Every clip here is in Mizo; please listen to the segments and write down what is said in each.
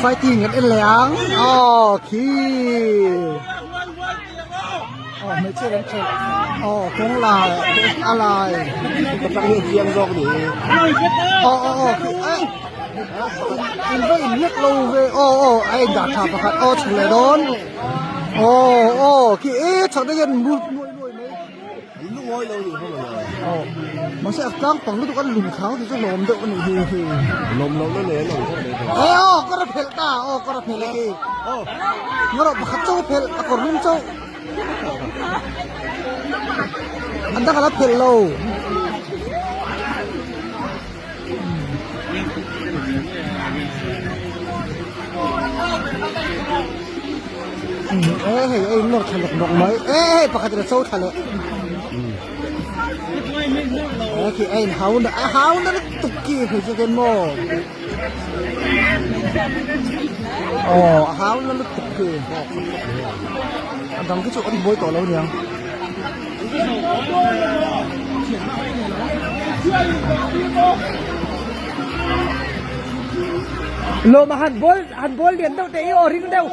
Fighting kan en leh ang aw khi aw hmeichhia kan khelh aw kawng lai a lai ka tang hi chiang zawk ni aw aw aw khi eh in va in lek lo ve aw aw a in dah tha pakhat aw chhuk leh dawn aw aw khi eh chak te hian nuai nuai mai. An lungawi lo nih kha mawle. Aw. Mahse a tlang pang lutuk an lung thang chu chu hlawm deuh a nih hi hi. Lawm loh na nei an awm kha mai thei. E aw ka ra phelh ta aw ka ra phelh e khi. Aw. Ngarawh pakhat chauh a phelh a kawr hlum chauh. An dang a la phelh lo. E hei ei nawr thla lawk lawk mai e hei pakhat in a cho thla leh e khi a in hau na a hau na lutuk khi hei chu ken maw aw a hau na lutuk khi a dang khi chu an buai tawh lo niang. Lawm a han ball han ball lian deuh teh i aw ring deuh.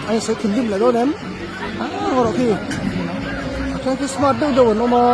Ai sawi thinrim leh dawn em? Ah rawh khi. A then khi smart deuh deuh an awm a.